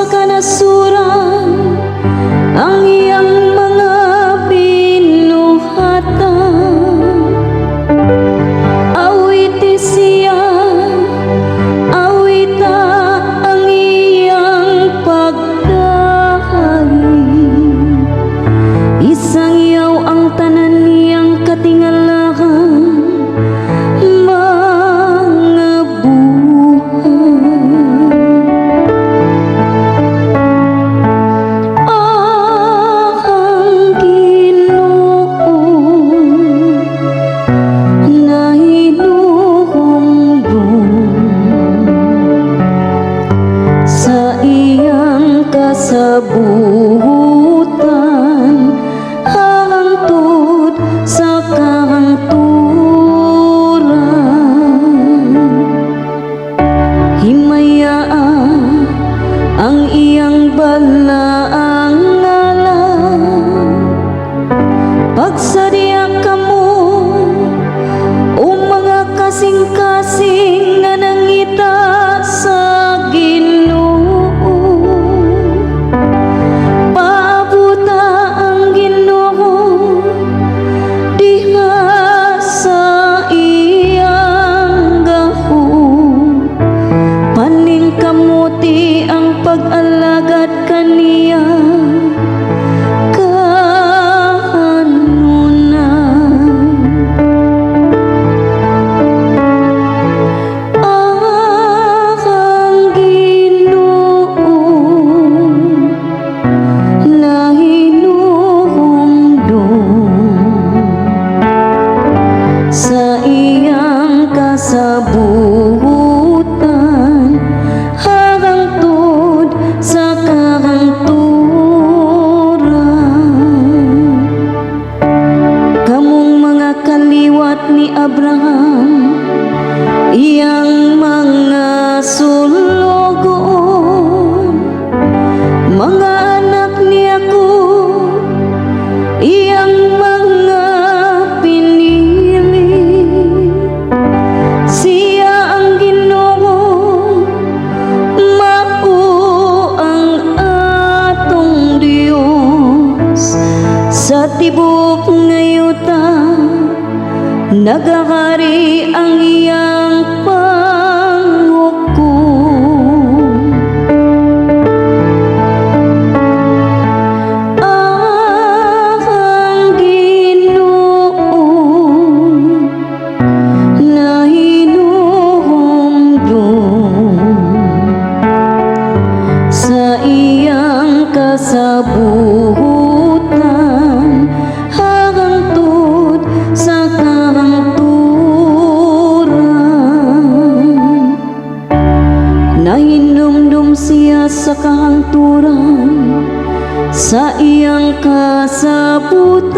Sa kanasuran ang iyang mga binuhatan. Awiti siya, awita ang iyang pagdahay. Isangyaw ang tanan niyang katingalahang mga buhat. Ang Ginoo nahinuhumdum sa iyang kasabutan hangtod sa kahangturan. Himayaa ang iyang balaang ngalan. Pagsadya kamo, o mga kasing-kasing nga nangita sa Ginoo. Paabuta ang Ginoo diha sa iyang gahom. Paningkamuti ang pag-alagad kaniya kanunay. Ang Ginoo nahinuhumdum sa iyang kasabutan hangtod sa kahangturan. Kamong mga kaliwat ni Abraham, iyang mga sulugoon, mga anak ni Jacob, iyang mga pinili. Siya ang Ginoo, mao ang atong Dios. Sa tibok nga yuta nagahari ang iyang panghukom. Ang Ginoo nahinuhumdum sa iyang kasabutan hangtod sa kahangturan. Nahinumdum siya sa kahangturan sa iyang kasabutan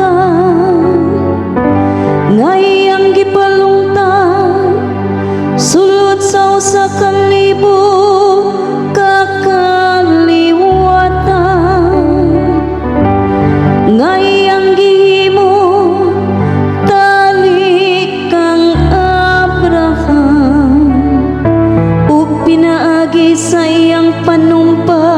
nga iyang gipalungtan sulod sa 1,000 ka kaliwatan, nga iyang gihimo tali kang Abraham ug pinaagi sa iyang panumpa.